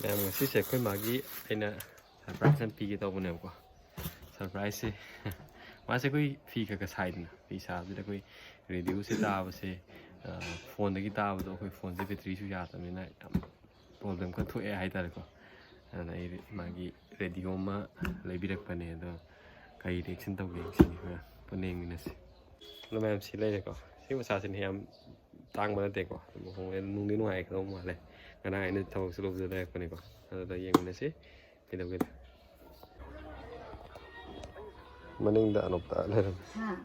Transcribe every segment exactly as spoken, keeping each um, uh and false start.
ꯃꯌꯥꯝ, ꯉꯁꯤꯁꯦ ꯑꯩꯈꯣꯏ ꯃꯥꯒꯤ ꯑꯩꯅ ꯁꯔꯄ꯭ꯔꯥꯏꯁ ꯑꯃ ꯄꯤꯒꯦ ꯇꯧꯕꯅꯦꯕꯀꯣ꯫ ꯁꯔꯄ꯭ꯔꯥꯏꯁꯁꯦ, ꯃꯥꯁꯦ ꯑꯩꯈꯣꯏ ꯐꯤ ꯈꯔ ꯈꯔ ꯁꯥꯏꯗꯅ, ꯐꯤ ꯁꯥꯕꯁꯤꯗ ꯑꯩꯈꯣꯏ ꯔꯦꯗꯤꯑꯣꯁꯦ ꯇꯥꯕꯁꯦ, ꯐꯣꯟꯗꯒꯤ ꯇꯥꯕꯗꯣ ꯑꯩꯈꯣꯏ ꯐꯣꯟꯁꯦ ꯕꯦꯇ꯭ꯔꯤꯁꯨ ꯌꯥꯗꯕꯅꯤꯅ ꯌꯥꯝ ꯄ꯭ꯔꯣꯕ꯭ꯂꯦꯝ ꯈꯔ ꯊꯣꯛꯑꯦ ꯍꯥꯏꯇꯥꯔꯦꯀꯣ꯫ ꯑꯗꯨꯅ ꯑꯩ ꯃꯥꯒꯤ ꯔꯦꯗꯤꯑꯣ ꯑꯃ ꯂꯩꯕꯤꯔꯛꯄꯅꯦ꯫ ꯑꯗꯣ ꯀꯔꯤ ꯔꯤꯌꯦꯛꯁꯟ ꯇꯧꯒꯦ ꯁꯤꯅꯤ ꯍꯣꯔꯦꯟ ꯄꯨꯟꯅ ꯌꯦꯡꯃꯤꯟꯅꯁꯤ꯫ ꯑꯗꯣ ꯃꯌꯥꯝ ꯁꯤ ꯂꯩꯔꯦꯀꯣ꯫ ꯁꯤ ꯃꯆꯥꯁꯤꯅ ꯌꯥꯝ ꯇꯥꯡꯕ ꯅꯠꯇꯦꯀꯣ꯫ ꯑꯗꯨꯝ ꯍꯣꯡꯉꯦ꯫ ꯅꯨꯡꯗꯤ ꯅꯨꯡꯉꯥꯏꯒꯗꯧꯕ ꯃꯥꯜꯂꯦ꯫ ꯉꯔꯥꯡ ꯑꯩꯅ ꯊꯕꯛ ꯆꯠꯂꯨꯕꯗ ꯂꯩꯔꯛꯄꯅꯤꯀꯣ꯫ ꯑꯗꯨꯗ ꯌꯦꯡꯃꯤꯟꯅꯁꯤ ꯀꯩꯗꯧꯒꯦꯗ꯫ ꯃꯅꯤꯡꯗ ꯑꯅꯣꯞꯇ ꯂꯩꯔꯝꯃꯦ꯫ ꯍꯥ?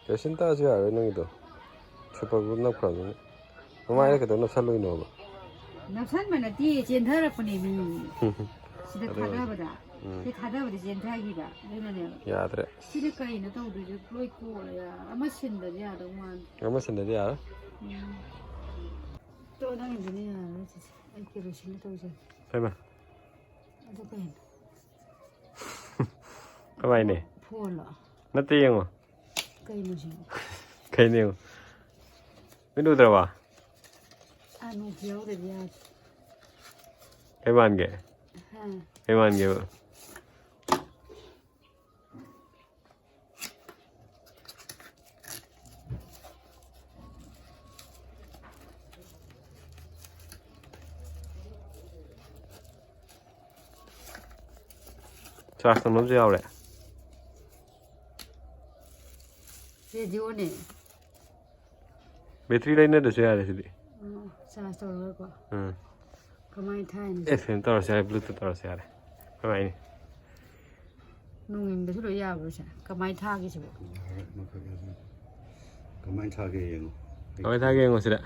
ꯀꯦꯔꯣꯁꯤꯟ ꯇꯥꯔꯁꯨ ꯌꯥꯔꯣꯏ ꯅꯪꯒꯤꯗꯣ꯫ Super glue ꯅꯞꯈ꯭ꯔꯕꯅꯤꯅ꯫ ꯃꯃꯥꯏꯗ ꯀꯩꯗꯧ ꯅꯞꯁꯜꯂꯨꯏꯅꯣꯕ? ꯅꯞꯁꯟꯕ ꯅꯠꯇꯦ, ꯆꯦꯟꯊꯔꯛꯄꯅꯦ ꯃꯤ꯫ ꯁꯤꯗ ꯑꯗꯨ ꯑꯣꯏꯔꯁꯨ꯫ ꯊꯥꯗꯕꯗ꯫ ꯎꯝ꯫ ꯁꯤ ꯊꯥꯗꯕꯗ ꯆꯦꯟꯊꯈꯤꯕ꯫ ꯑꯗꯨꯅꯅꯦꯕ꯫ ꯌꯥꯗ꯭ꯔꯦ꯫ ꯁꯤꯗꯤ ꯀꯩꯅꯣ ꯇꯧꯗꯣꯏꯁꯦ? ꯂꯣꯏ ꯀꯣꯛꯑꯦ꯫ ꯑꯃ ꯁꯤꯟꯗꯗꯤ ꯌꯥꯗꯧ ꯃꯥꯟꯗꯦ꯫ ꯑꯃ ꯁꯤꯟꯗꯗꯤ ꯌꯥꯔꯣꯏ꯫ ꯎꯝ꯫ ꯇꯣ, ꯅꯪꯒꯤꯗꯨꯅ ꯌꯥꯔꯔꯣꯏ ꯆꯤꯆꯦ꯫ ꯑꯩ ꯀꯦꯔꯣꯁꯤꯟꯗ ꯇꯧꯖꯒꯦ꯫ ꯍꯩꯃꯥ꯫ ꯑꯗꯨ ꯀꯩꯅꯣ? ꯀꯃꯥꯏꯅꯦ? ꯐꯣꯟꯂꯣ? ꯅꯠꯇꯦ, ꯌꯦꯡꯉꯣ꯫ ꯀꯩꯅꯣ ꯁꯤꯕꯣ? ꯀꯩꯅꯣ ꯌꯦꯡꯉꯣ꯫ ꯃꯤꯠ ꯎꯗ꯭ꯔꯕ? ꯑꯥ, ꯅꯣꯡꯁꯨ ꯌꯥꯎꯗꯕꯤ ꯌꯥꯗꯦ꯫ ꯀꯩ ꯃꯥꯟꯒꯦ? ꯍꯥ? ꯀꯩ ꯃꯥꯟꯒꯦꯕ? ꯆꯥꯔꯖ ꯇꯧꯅꯕꯁꯨ ꯌꯥꯎꯔꯦ꯫ ꯔꯦꯗꯤꯑꯣꯅꯦ꯫ ꯕꯦꯇ꯭ꯔꯤ ꯂꯩꯅꯗ꯭ꯔꯁꯨ ꯌꯥꯔꯦ ꯁꯤꯗꯤ꯫ ꯑꯣ, ꯆꯥꯔꯖ ꯇꯧꯔꯒꯀꯣ꯫ ꯎꯝ꯫ ꯀꯃꯥꯏꯅ ꯊꯥꯏꯅꯣ? ꯑꯦꯐ ꯑꯦꯝ ꯇꯧꯔꯁꯨ ꯌꯥꯔꯦ, ꯕ꯭ꯂꯨꯇꯨꯠ ꯇꯧꯔꯁꯨ ꯌꯥꯔꯦ꯫ ꯀꯃꯥꯏꯅ? ꯅꯣꯡ ꯌꯨꯡꯗꯁꯨ ꯂꯣꯏ ꯌꯥꯕ꯭ꯔꯣ ꯁꯦ? ꯀꯃꯥꯏꯅ ꯊꯥꯒꯦ ꯁꯤꯕꯣ? ꯌꯥꯔꯦ, ꯃꯈꯛ ꯌꯥꯔꯦ꯫ ꯀꯃꯥꯏꯅ ꯊꯥꯒꯦ ꯌꯦꯡꯉꯣ꯫ ꯀꯃꯥꯏꯅ ꯊꯥꯒꯦ ꯌꯦꯡꯉꯣ ꯁꯤꯗ꯫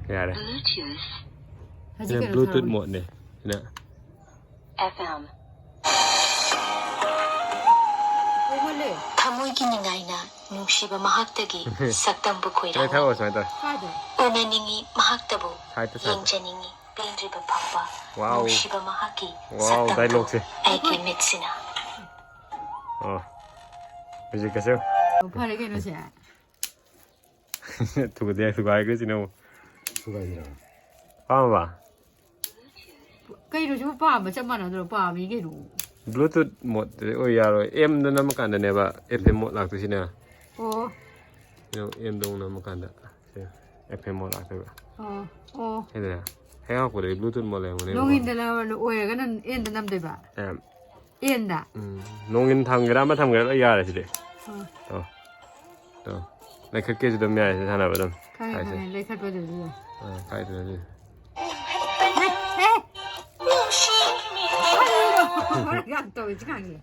ꯌꯥꯔꯦ꯫ ꯍꯧꯖꯤꯛ ꯁꯤꯅ ꯀꯩꯅꯣ ꯕ꯭ꯂꯨꯇꯨꯠ ꯊꯥꯔꯛꯑꯣꯅꯦ꯫ ꯃꯣꯠꯅꯦ꯫ ꯁꯤꯅ ꯑꯦꯐ ꯑꯦꯝ꯫ ꯀꯣꯛꯍꯜꯂꯦ꯫ ꯊꯃꯣꯏꯒꯤ ꯅꯤꯡꯉꯥꯏꯅ ꯅꯨꯡꯁꯤꯕ ꯃꯍꯥꯛꯇꯒꯤ ꯁꯛꯇꯝꯕꯨ ꯁꯨꯃꯥꯏꯅ ꯈꯣꯏꯔꯥꯡꯅ ꯊꯥꯔꯛꯑꯣ, ꯁꯨꯃꯥꯏꯅ ꯇꯧꯔꯣ꯫ ꯀꯥꯏꯗ? ꯎꯅꯅꯤꯡꯉꯤ ꯃꯍꯥꯛꯇꯕꯨ ꯁꯥꯏꯠꯇ, ꯁꯥꯏꯠꯇ꯫ ꯌꯦꯡꯖꯅꯤꯡꯉꯤ ꯄꯦꯟꯗ꯭ꯔꯤꯕ ꯐꯥꯎꯕ꯫ ꯋꯥꯎ꯫ ꯅꯨꯡꯁꯤꯕ ꯃꯍꯥꯛꯀꯤ ꯋꯥꯎ, ꯁꯛꯇꯝꯗꯨ ꯗꯥꯏꯂꯣꯛꯁꯦ꯫ ꯑꯩꯒꯤ ꯃꯤꯠꯁꯤꯅ꯫ ꯑꯣ꯫ ꯍꯧꯖꯤꯛꯀꯁꯨ꯫ ꯑꯣ, ꯐꯔꯦ ꯀꯩꯅꯣ ꯁꯦ꯫ ꯊꯨꯒꯥꯏ ꯊꯨꯒꯥꯏꯈ꯭ꯔꯦ ꯁꯤꯅ ꯑꯃꯨꯛ꯫ ꯊꯨꯒꯥꯏꯁꯤꯔꯣ? ꯄꯥꯝꯃꯕ? ꯀꯩꯅꯣ ꯁꯤꯕꯨ ꯄꯥꯝꯕ ꯆꯞ ꯃꯥꯟꯅꯗ꯭ꯔꯣ? ꯄꯥꯝꯃꯤ ꯀꯩꯅꯣ꯫ Bluetooth mode ꯇꯗꯤ ꯑꯣꯏ ꯌꯥꯔꯣꯏ꯫ M ꯗ ꯅꯝꯃꯀꯥꯟꯗꯅꯦꯕ F M mode ꯂꯥꯛꯇꯣꯏꯁꯤꯅ꯫ ꯑꯣ ꯀꯩꯅꯣ M ꯗ ꯑꯃꯨꯛ ꯅꯝꯃꯀꯥꯟꯗ ꯁꯦ F M mode ꯂꯥꯛꯇꯣꯏꯕ꯫ ꯑꯣ ꯑꯣ ꯁꯤꯗꯅꯦ ꯍꯦꯛ ꯍꯧꯔꯛꯄꯗꯗꯤ Bluetooth mode ꯂꯩꯔꯝꯒꯅꯦꯕꯀꯣ꯫ ꯅꯣꯡꯏꯟꯗ ꯂꯧꯔ ꯑꯣꯏꯔꯒꯅ N ꯗ ꯅꯝꯗꯣꯏꯕ꯫ M꯫ N ꯗ꯫ ꯎꯝ, ꯅꯣꯡꯏꯟ ꯊꯝꯒꯦꯔꯥ ꯑꯃ ꯊꯝꯒꯦꯔꯥ ꯂꯣꯏ ꯌꯥꯔꯦ ꯁꯤꯗꯤ꯫ ꯑꯣ꯫ ꯇꯣ ꯇꯣ ꯂꯩꯈꯠꯀꯦꯁꯨ ꯑꯗꯨꯝ ꯌꯥꯔꯦ ꯁꯤ ꯁꯥꯟꯅꯕ ꯑꯗꯨꯝ꯫ ꯈꯪꯉꯦ ꯍꯥꯏꯁꯦ꯫ ꯈꯪꯉꯦ ꯂꯩꯈꯠꯄꯗꯨꯁꯨ꯫ ꯑꯥ, ꯀꯥꯏꯗꯅꯣ ꯁꯤ? ꯌꯥꯝ ꯇꯧꯋꯦ ꯁꯤ ꯈꯪꯉꯦ꯫